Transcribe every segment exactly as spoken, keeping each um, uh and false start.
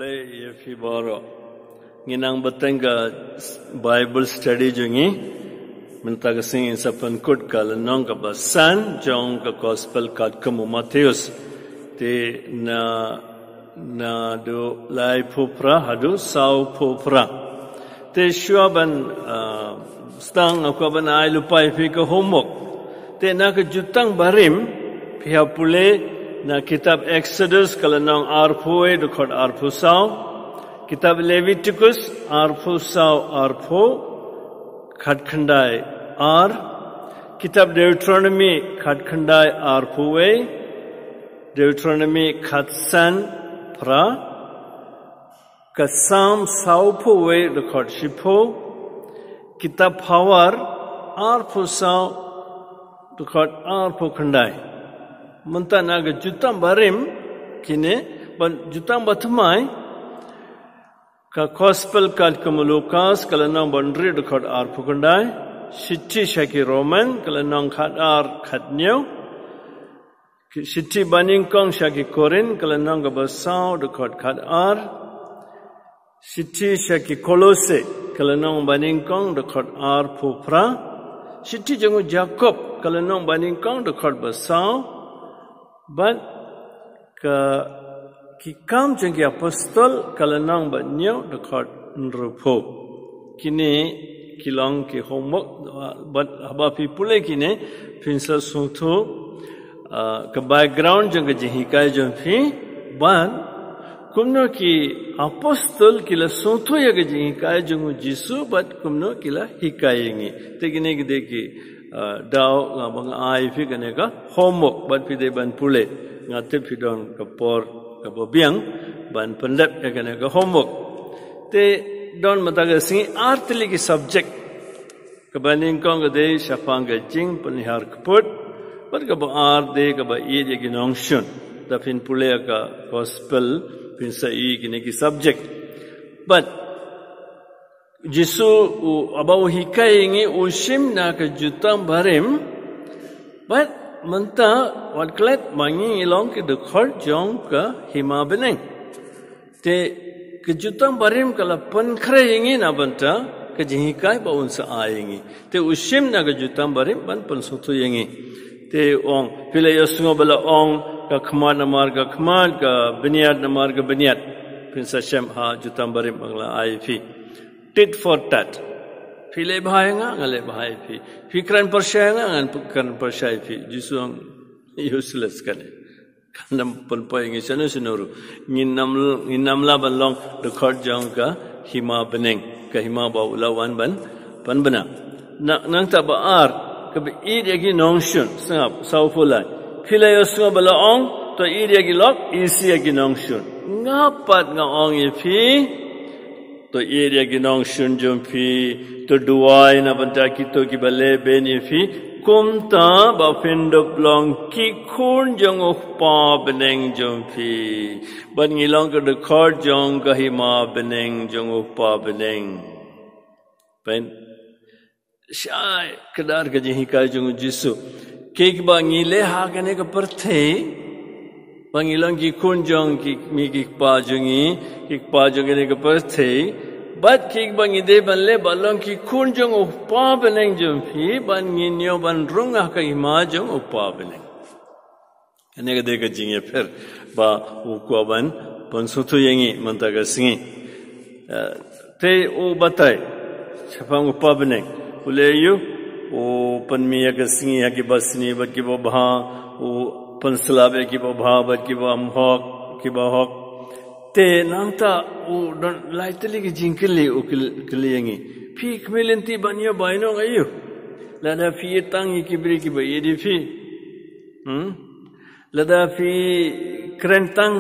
Ïa phi baroh. Ngi nang bteng ka Bible study jong ngi. Mynta ka sngi sa pynkut ka lynnong kaba san jong ka Gospel katkum u Mathaios. Te na, naduh laiphew phra haduh sawphew phra. Te shuwa ban, ah, sdang, nga kwah ban ai lypa ïa phi ka homework. Te na ka Jutang Barim, phi hap pule na kitab Exodus ka lynnong arphew wei dkhot arphew saw. Kitab Leviticus arphew saw arphew, khatkhyndai ar. Kitab Deuteronomy khatkhyndai arphew wei. Deuteronomy khatsan phra. Ka Salm sawphew wei dkhot shiphew. Kitab Phawar arphew saw dkhot arphew khyndai. Mynta na ka Jutang Barim kine, ban Jutang Bathymmai, ka Gospel katkum u Lukas ka lynnong ba hynriew dkhot arphew khyndai. Shithi sha ki Roman ka lynnong khadar khathynñiew. Ki shithi banyngkong sha ki Korinth ka lynnong kaba saw dkhot khadar. Shithi sha ki Kolose ka lynnong banyngkong dkhot arphew phra. Shithi jong u Jakob ka lynnong banyngkong dkhot ba saw. Bad ka Ki Kam jong ki Apostol ka lynnong ba hynñiew dkhot hynriewphew. Kine ki long ki homework, bad haba phi pule kine phin sa sngewthuh, ah, ka background jong ka jinghikai jong phi, bad kumno ki Apostol ki la sngewthuh ïa ka jinghikai jong u Jisu, bad kumno ki la hikai ïa ngi. Te kine ki dei ki, ah, daw nga ba nga ai phi kane ka homework, bad phi dei ban pule. Nga tip phi don ka por kaba biang ban pyndep ïa kane ka homework. Te don mynta ka sngi ar tylli ki subject. Kaba nyngkong ka dei shaphang ka jingpynhiar kput, bad kaba ar dei kaba ïeit ïa ki nongshun. Da phin pule ïa ka Gospel phin sa ïohi kine ki subject. Bad Jisu u, haba u hikai ïa ngi u shim na ka Jutang Barim. Bad mynta wat klet ma ngi ngi long ki dkhot jong ka Hima Bneng. Te ka Jutang Barim ka la pynkhreh ïa ngi na bynta ka jinghikai ba un sa ai ïa ngi. Te u shim na ka Jutang Barim ban pynsngewthuh ïa ngi. Te u ong, phi la ïohsngew ba la ong, ka khmat namar ka khmat, ka bniat namar ka bniat. Phin sa shem ha Jutang Barim ba nga la ai phi. Tit for tat. Phi leh bha ïa nga, nga leh bha ïa phi. Phi kren pyrshah ïa nga, ngan kren pyrshah ïa phi. Jisu u ong, useless kane. Kan ym pynpoi ïa ngi shano shano ruh. Ngin ym, ngin ym lah ban long dkhot jong ka Hima Bneng. Ka hima ba u la wan ban pynbna. Na, nangta ba ar, kaba ïeit ïa ki nongshun. Sngap, sawphew lai. Phi la ïohsngew ba la ong, to ïeit ïa ki lok, isih ïa ki nongshun. Nga pat nga ong ïa phi, to ïeit ïa ki nongshun jong phi, to duwai na bynta kito kiba lehbeiñ ïa phi, kumta ba phin dup long ki khun jong u Kpa Bneng jong phi. Bad ngi long ka dkhot jong ka Hima Bneng jong u Kpa Bneng. Pyn Shai kdar ka jinghikai jong u Jisu. Kiba ngi leh ha kane ka pyrthei, ba ngi long ki khun jong ki, ngi ki kpa jong ngi, ki kpa jong kane ka pyrthei. Bad kiba ngi dei ban leh ba long ki khun jong u Kpa Bneng jong phi, ban ngin ïoh ban rung ha ka hima jong u Kpa Bneng. Kane ka dei ka jingïapher ba u kwah ban pynsngewthuh ïa ngi mynta ka sngi. Eh, te u batai shaphang u Kpa Bneng, u leh aïu? U pynmih ïa ka sngi ha kiba sniew bad kiba bha, u pynslap ïa kiba bha bad kiba hok, kiba hok. Te nangta u don lai tylli ki jingkylli u kyl-, kylli ïa ngi. Phi khmih lynti ban ïoh bainong aïu? Lada phi ïeit tang ïa ki briew kiba ïeit ïa phi. Hmm? Lada phi kren tang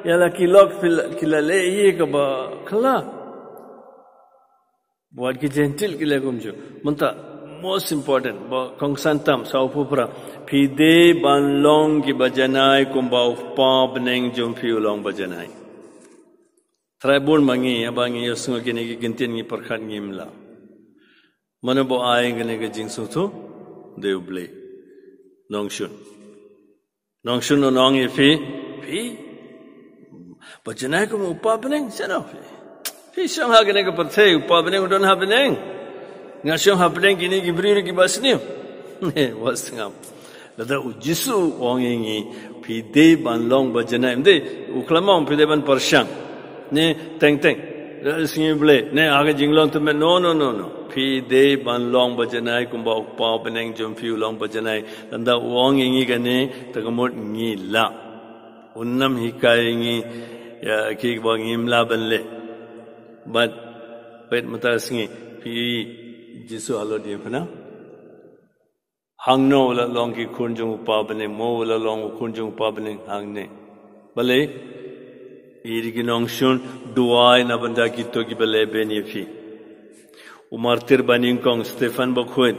ïa la ki lok phi la, ki la leh ïa kaba khla. Wat ki Jentil ki leh kumjuh. Mynta most important, ba kongsan tam, sawphew phra. Phi dei ban long kiba janai kumba u Kpa Bneng jong phi u long ba janai. Trai bun ma ngi, haba ngi ïohsngew kine ki kyntien ngi pyrkhat ngim lah. Mano ba ai kane ka jingsngewthuh? Dei U Blei. Nongshun. Nongshun u ong ïa phi, phi. Ba janai kum u Pa bneng, shano phi? Phi shong ha kane ka pyrthei, u Pa bneng u don ha bneng. Nga shong ha bneng, kine ki briew ki ba sniew. Ne, wat sngap. Lada u Jisu u ong ïa ngi, phi dei ban long ba janai. Ym dei, u khlem ong phi dei ban pyrshang. Ne, teng teng. Lada sngi Blei, ne, ha ka jinglong tymmen. No, no, no, no. Phi dei ban long ba janai kumba u Pa bneng jong phi u long ba janai. Lada u ong ïa ngi kane, te ka mut ngi lah. Un ym hikai ngi, ïa, kiba ngim lah ban leh. Bad, peit mynta ka sngi, phi, Jisu halor diengphna. Hangno u la long ki khun jong u Pa bneng, mo u la long u khun jong u Pa bneng hangne. Balei, ïeit ïa ki nongshun, duwai na bynta kito kiba lehbeiñ ïa phi. U martir banyngkong Stephen bakhuid.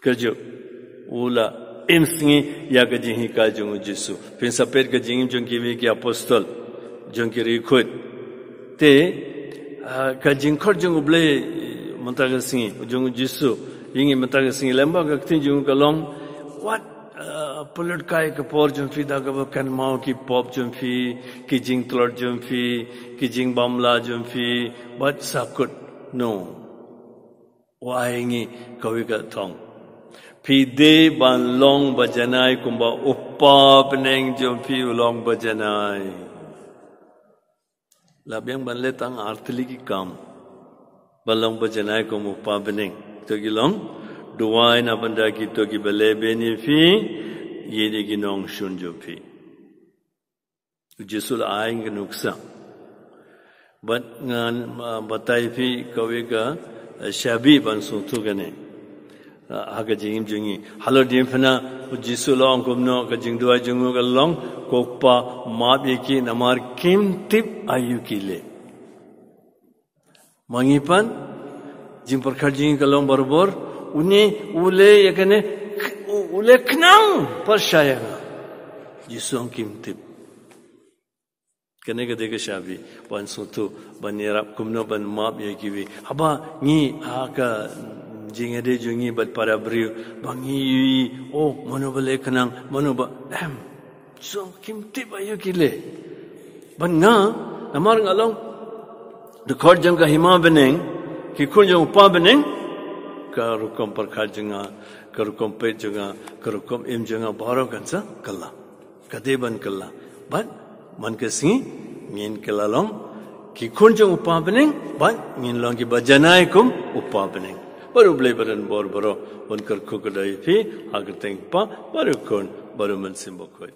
Kajuh. U la im sngi ïa ka jinghikai jong u Jisu. Phin sa peit ka jingim jong kiwei ki apostol. Jong ki riewkhuid. Te, ah, ka jingkhot jong u Blei, mynta ka sngi, jong u Jisu. Ïa ngi mynta ka sngi, lyngba ka ktien jong u ka long. Wat, ah, pynlut kai ka por jong phi da kaba kynmaw ki pop jong phi, ki jingtlot jong phi, ki jingbamla jong phi, wat sa kut. No. U ai ngi kawei ka thong. Phi dei ban long ba janai kumba u Pa bneng jong phi u long ba janai. La biang ban leh tang ar tylli ki kam. Ban long ba janai kum u Pa bneng. To ki long, duwai na bynta kito kiba lehbeiñ ïa phi, ïeit ïa ki nongshun jong phi. U Jisu la ai ka nuksa. Bad ngan, ah, batai phi kawei ka, eh, shabi ban sngewthuh kane. Ah, ha ka jingim jong ngi. Halor diengphna, u Jisu la ong kumno, ka jingduwai jong u ka long, ko Kpa map ïa ki namar kim tip aïu ki leh. Ma ngi pat, jingpyrkhat jong ngi ka long barabor, une u leh ïa kane, u, u leh khnang pyrshah ïa nga. Jisu ong kim tip. Kane ka dei ka shabi, ban sngewthuh, ban ïarap kumno ban map ïa kiwei. Haba ngi ha ka jingïadei jong ngi bad para briew, ba ngi ïohi, oh, mano ba leh khnang, mano ba, em. Song kim tip aïu ki leh. Ban nga, namar nga long dkhot jong ka hima bneng, ki khun jong u Pa bneng, ka rukom pyrkhat jong nga, ka rukom peit jong nga, ka rukom im jong nga, baroh kan sa kylla. Ka dei ban kylla. Bad man ka sngi, ngin kylla long ki khun jong u Pa bneng, bad ngin long kiba janai kum u Pa bneng. Bad u Blei ba don bor baroh, un kyrkhu kyrdoh ïa phi, ha ka kyrteng u Kpa, bad u Khun, bad u Mynsiem Bakhuid.